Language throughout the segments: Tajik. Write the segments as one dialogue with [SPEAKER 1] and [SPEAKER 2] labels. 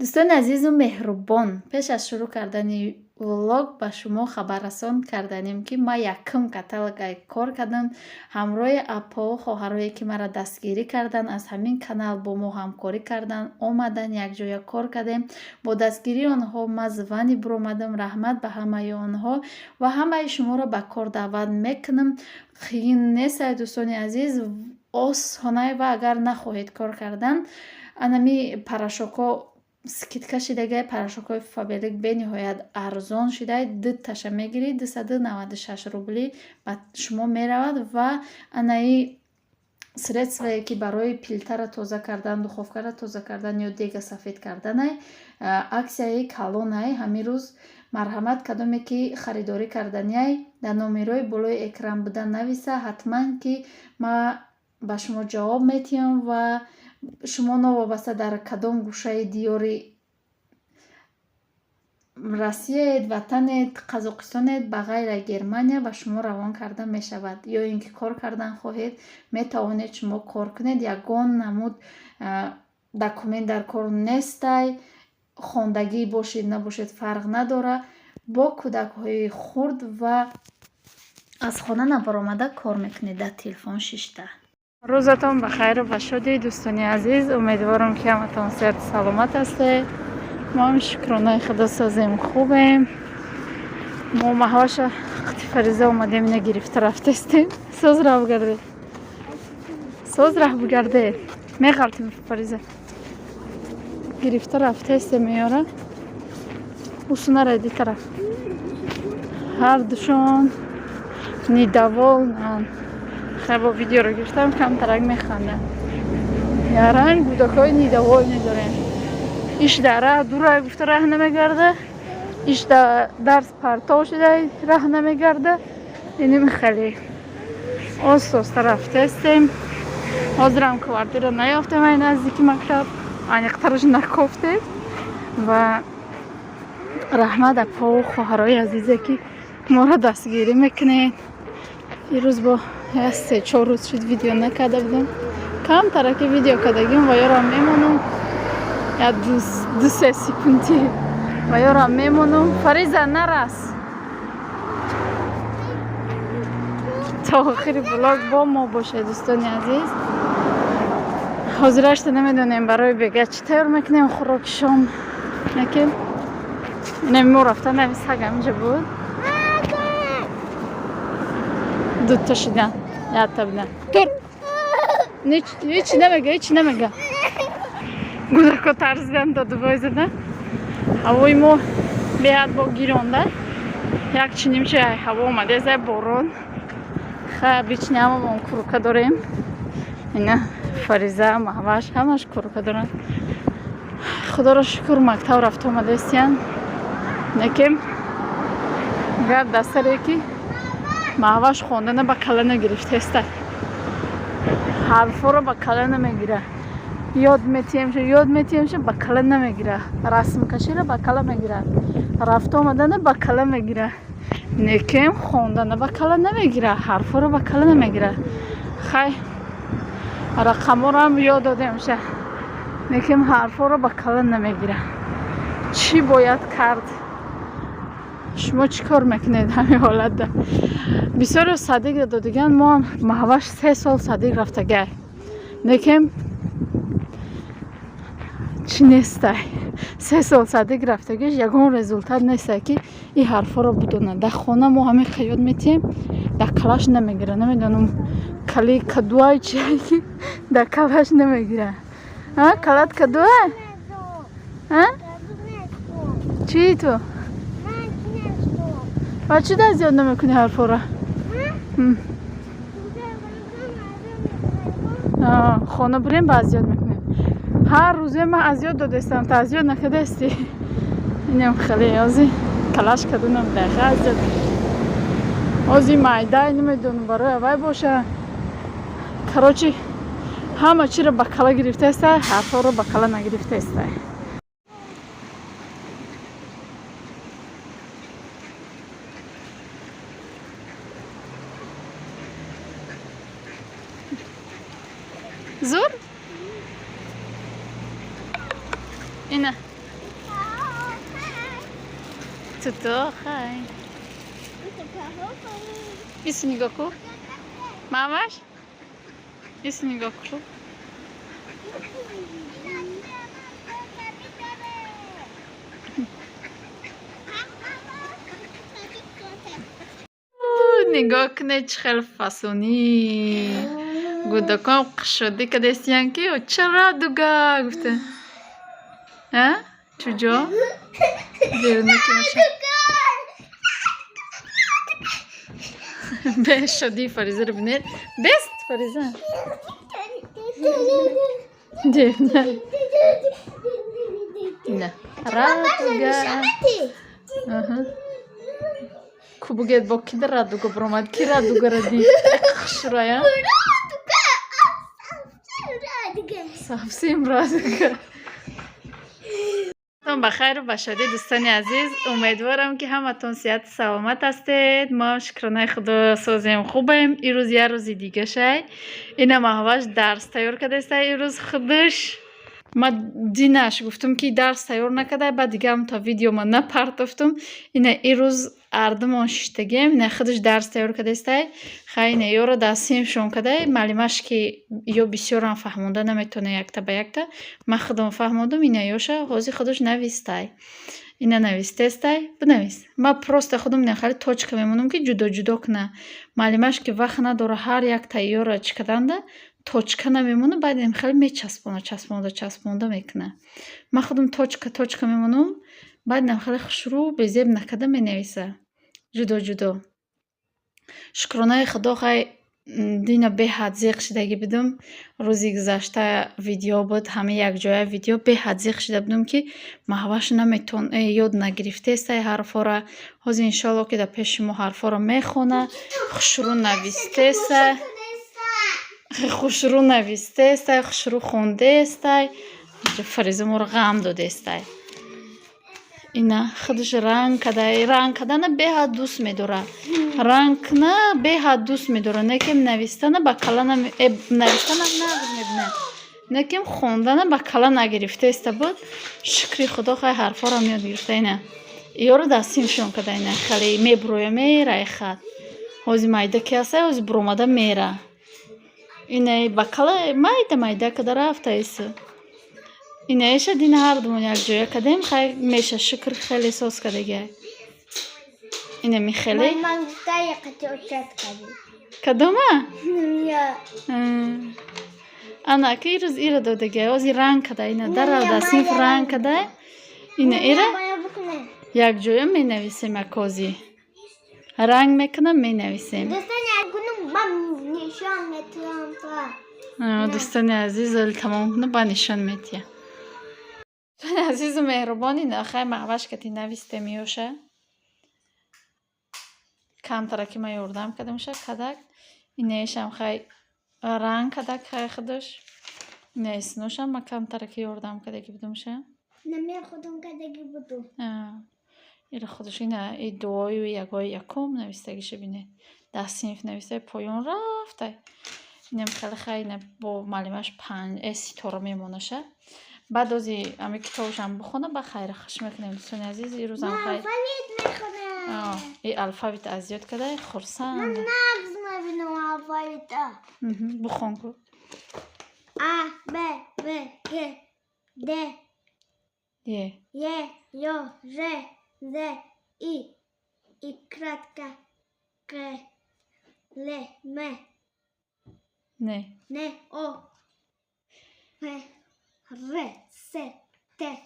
[SPEAKER 1] Дӯстони азизу меҳрубон, пеш аз шурӯъ кардани влог ба шумо хабаррасон карданем, ки ман якум каталогай кор кардам ҳамроҳи апоу хоҳарое, ки маро дастгирӣ карданд, аз ҳамин канал бо мо ҳамкорӣ карданд, омаданд, якҷоя кор кардем. Бо дастгирии онҳо ман звани буромадам. Раҳмат ба ҳамаи онҳо ва ҳамаи шуморо ба кор даъват мекунам. Қиин нестай, дӯстони азиз, осонай ва агар нахоҳед кор кардан, анами порошокҳо скидка шидагай, порошокҳои Фаберлик бениҳоят арзон шидай, дуташа мегирӣ, 296 рубли ба шумо меравад. Ва анаи средствое, ки барои плитаро тоза кардан, духовкаро тоза кардан ё дега сафед карданай, аксияи калонай ҳамин рӯз. Марҳамат, кадоме ки харидорӣ карданиай, дар номерои болои экран буда нависа, ҳатман ки ман ба шумо ҷавоб метиҳам. Ва шумо новобаста дар кадом гӯшаи диёри Россияед, ватанед, Қазоқистонед, ба ғайр аз Германия ба шумо равон карда мешавад. Ё ин ки кор кардан хоҳед, метавонед шумо кор кунед. Ягон намуд документ дар кор нестай, хондагӣ бошед, набошед, фарқ надорад. Бо кӯдакҳои хурд ва аз хона набаромада кор мекунед, дар телефон шишта. Рӯзатон ба хайру ба шодӣ, дӯстони азиз. Умедворам, ки ҳаматон сиҳату саломат ҳастед. Мо ҳам, шукронаи Худо, созем, хубем. Мо Маҳваша қити Фариза омадем, ина гирифта рафтестем. Соз раҳ бугарде, соз раҳ бугарде, меғалтим. Фариза гирифта рафтестем, меёра усунара ди тараф. Ҳардушон недовольнанд. Хай, бо видеоро гирифтам, камтарак механдам. Яранг кӯдакҳои недовольный дорем. Иш дар раҳ дура гуфта раҳ намегарда, иш да дарс партов шуда раҳ намегарда. Иним хеле оста-оста рафтестем. Ҳозирам квартира наёфтем, ай наздики мактаб аниқтараш накофтем. Ва раҳмат апову хоҳарои азизе, ки моро дастгирӣ мекунед. Ирӯз бо як 3-4 рӯз шуд, видео накарда будам. Камтараки видео кардагим ва ёрам мемонам, як 2-3 секунди ва ёрам мемонам. Фариза, нарас, то охири влог бо мо бошед, дӯстони азиз. Ҳозирашта намедонем, барои бега чӣ тайёр мекунем хӯроки шом. Яке инами мо рафтан, ами саг ҳаминҷа буд, дута шидан, якта будан. Тур, ҳечи намега, ҳечи намега. Гудако тарсидан, додубой задан. Ҳавои мо беҳад бо гиронда, як чинимчи ҳаво омадезай, борон. Ха, бични, ҳамамон курка дорем. Ина Фариза, Маҳваш ҳамаш курка доранд. Худоро шукр, мактаб рафта омадаистиян. Некем гап дар саре, ки Маҳваш хондана ба кала нагирифтаеста, ҳарфҳоро ба кала намегира. Ёд метиҳемша, ёд метиҳемша, ба кала намегира. Расмкаширо ба кала мегира, рафта омадана ба кала мегира, некем хондана ба кала намегира, ҳарфҳоро ба кала намегира. Хай, рақамҳоро ёд додемша, лекин ҳарфҳоро ба кала намегира. Чӣ бояд кард? Шумо чӣ кор мекунед ҳамин ҳолатда? Бисёре садик додаган. Мо ҳам Маҳваш 3 сол садик рафтагай, лекин чӣ нестай. 3 сол садик рафтагиш ягон результат нестай, ки ин ҳарфҳоро бидонад. Дар хона мо ҳамин ёд метиҳем, дар калаш намегира. Намедонам, кали кадуай чие, ки дар калаш намегира. Калат кадуай чии ту? Ва чӣ дар зиёд намекунӣ ҳарфҳоро? Хона бурем, ба азёд мекунем. Ҳар рӯзе ман азёд додастам, та азёд накардаисти. Инам хеле ози калаш кадунам, даха азёд ози майдай, намедонам, барои авай боша. Короче, ҳама чиро ба кала гирифтаиста, ҳарфҳоро ба кала нагирифтаиста. Зур, ина. Туту хай. Ису нигоҳ ку. Мамаш? Ису нигоҳ ку. Нигоҳ кунед, чӣ хел фасонӣ. Гудакон қушодӣ кадестиян, ки ча радуга гуфта. А? Чуҷо? Беруна ки маша. Бешодии Фаризаро бинед. Бест, Фариза. Девна. Ина. Радуга. Аҳа. Ку бугед, бо ки радуга биромад? Ки радугара дид? Хушрая? Совсем радуга. Ба хайру ба шодӣ, дӯстони азиз. Умедворам, ки ҳаматон сиҳату саломат ҳастед. Мо, шукронаи Худо, созем, хубем. Ирӯз як рӯзи дига шай. Ина Маҳваш дарс тайёр кардаеста ирӯз худаш. Ма динаш гуфтум, ки дарс тайёр накарда, баъд дигаам то видеома напартофтум. Ина ирӯз ардумон шиштагием, ина худаш дарс тайёр кардаестай. Хай, ина ёро дар синфшон кадай. Маълимаш, ки ё бисёрам фаҳмонда наметавона якта ба якта. Ман худам фаҳмондум, ина ёша ҳозир худаш навистай. Ина навистестай, бинавис. Ман просто худам ина хеле точка мемонам, ки ҷудо ҷудо куна. Маълимаш, ки вақт надора ҳар якта ёро чӣ карданда, точка намемона, баъд ин хеле мечаспона, часпонда, часпонда мекуна. Ман худам точка точка мемонам, баъд ина хеле хушрӯ безеб накарда менависа. Ҷудо ҷудо. Шукронаи Худо, хай, дина беҳад зиқ шидагӣ будум. Рӯзи гузашта видео буд, ҳама якҷоя видео, беҳад зиқ шида будум, ки Маҳваш наметон ёд нагирифтестай ҳарфҳоро. Ҳозир, иншоалло, ки дар пеши мо ҳарфҳоро мехона, хушрӯ навистесай. Хушрӯ навистестай, хушрӯ хондестай. Фариза моро ғам додестай. Ина худаш ранг кадай. Ранг кардана беҳад дӯст медорад. Ранг кна беҳад дӯст медорад. Не ки навистана ба кала навистана нағз мебинад. Не ки хондана ба кала нагирифтеста буд. Шукри Худо, хай, ҳарфҳоро ёд гирифта ина. Ёро дар синфшон када, ина хеле мебуроя, мера хат. Ҳозир майда ки ҳастай, ҳозир буромада мера. Ина ба кала майда майда када рафта ису. Инаиша дина ҳардумон якҷоя кардем, хай, меша, шукр, хеле соз кардагиай. Инами хеле. Кадома? Ана ки ирӯз ира додагиай, ҳозир ранг када, ина дара дар синф ранг кадай. Ина ира якҷоя менависем, акози. Ранг мекунам, менависем. Дӯстони азиз, оли тамом куна, ба нишон метиҳам. Дӯстони азизу меҳрубон, ина хай, Маҳваш кати навистем ёша. Камтара ки ман ёрдам кардамша кадак. Инаишам хай ранг кадак, хай, худаш. Инаи синошам ман камтара ки ёрдам кардаги будумша. Ира худаш ина и дуою ягои якум навистагиша бинед. Дар синф навистай, поён рафтай. Инам хеле, хай, ина бо маълимаш панҷ ситора мемонаша. Баъд ози ами китобашам бихона, ба хайра хуш мекунем, дӯстони азиз. Ирӯзам хай и алфавит аз ёд кадай, хурсанд. Бихон ку.
[SPEAKER 2] А, Б, В, Г, Д,
[SPEAKER 1] Е.
[SPEAKER 2] Е, Ё, Ж, З, И, И кратко, К, Л, М,
[SPEAKER 1] Не.
[SPEAKER 2] Н, О, П, Р, С, Т.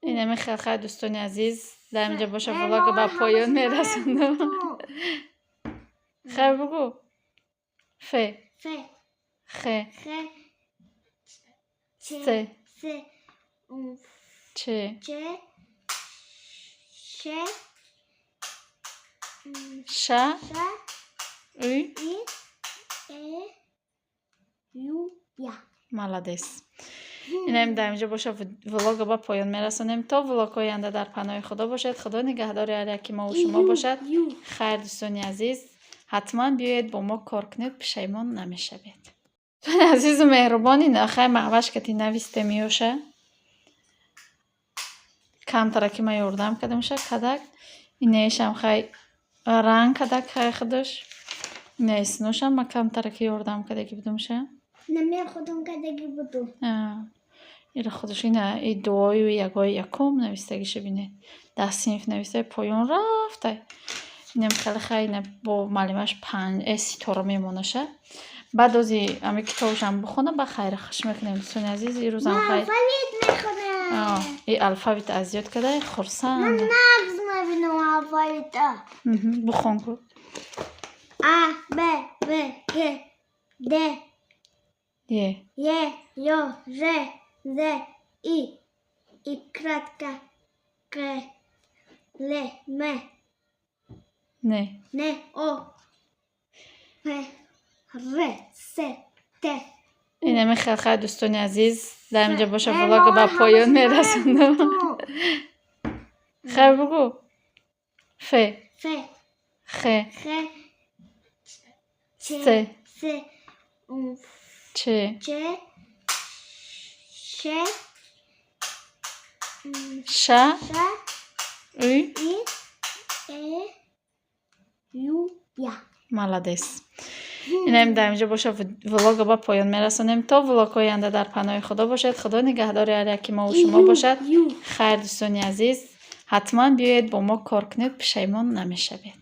[SPEAKER 1] Инами хел, хай, дӯстони азиз, дар инҷа боша влога ба поён мерасонам. Хай, бугӯ. Ф.
[SPEAKER 2] Ф,
[SPEAKER 1] Х.
[SPEAKER 2] Х, Ч,
[SPEAKER 1] С.
[SPEAKER 2] С,
[SPEAKER 1] Ч.
[SPEAKER 2] Ч, Ш,
[SPEAKER 1] Ш.
[SPEAKER 2] Ш,
[SPEAKER 1] Ы.
[SPEAKER 2] И, Э, Ю, Я.
[SPEAKER 1] Молодец. Инам дар инҷа боша влога ба поён мерасонем. То влогҳои оянда дар паноҳи Худо бошед. Худо нигаҳдори ҳар яки мову шумо бошад. Хайр, дӯстони азиз, ҳатман биёед, бо мо кор кунед, пушаймон намешавед. Дӯстони азизу меҳрубон, ина хай, Маҳваш кати навистем ёша. Камтара ки ман ёрдам кардамша кадак. Инаишам хай ранг кадак хай худаш. Инаи синошам ма камтараки ёрдам кардагӣ будумша.
[SPEAKER 2] Наме, худам кардагӣ будум.
[SPEAKER 1] Ира худаш ина и дуою ягои якум навистагиша бинед. Дар синф нависта, поён рафтай. Инам хеле хай, ина бо муаллимаш панҷ ситора мемонаша. Баъд ози ами китобашам бихона, ба хайр хуш мекунем, дӯстони азиз. Ирӯзам
[SPEAKER 2] Ман
[SPEAKER 1] хай
[SPEAKER 2] алфавит мехонам.
[SPEAKER 1] И алфавит аз ёд карда, хурсанд.
[SPEAKER 2] Ман нағз мебинам алфавита.
[SPEAKER 1] Бихон ку.
[SPEAKER 2] А, Б, В, Г, Д,
[SPEAKER 1] Е.
[SPEAKER 2] Е, Ё, Ж, З, И, И кратко, К, Л, М,
[SPEAKER 1] Не.
[SPEAKER 2] Н, О, П, Р, С, Т.
[SPEAKER 1] Инами хел хай, дӯстони азиз, дар инҷа боша
[SPEAKER 2] Э,
[SPEAKER 1] влога ба
[SPEAKER 2] ман
[SPEAKER 1] поён
[SPEAKER 2] ҳамаша
[SPEAKER 1] мерасонам.
[SPEAKER 2] нагуфтум.
[SPEAKER 1] Хай, бугӯ. Ф.
[SPEAKER 2] Ф,
[SPEAKER 1] Х.
[SPEAKER 2] Х, Ч,
[SPEAKER 1] С.
[SPEAKER 2] С,
[SPEAKER 1] Ч.
[SPEAKER 2] Ч, Ш,
[SPEAKER 1] Ш.
[SPEAKER 2] Ш,
[SPEAKER 1] Ы.
[SPEAKER 2] И, Э, Ю, Я.
[SPEAKER 1] Молодец. Инам дар инҷа боша влога ба поён мерасонем. То влогҳои оянда дар паноҳи Худо бошед. Худо нигаҳдори ҳар яки мову шумо
[SPEAKER 2] Ю,
[SPEAKER 1] бошад.
[SPEAKER 2] Ю.
[SPEAKER 1] Хайр, дӯстони азиз, ҳатман биёед, бо мо кор кунед, пушаймон намешавед.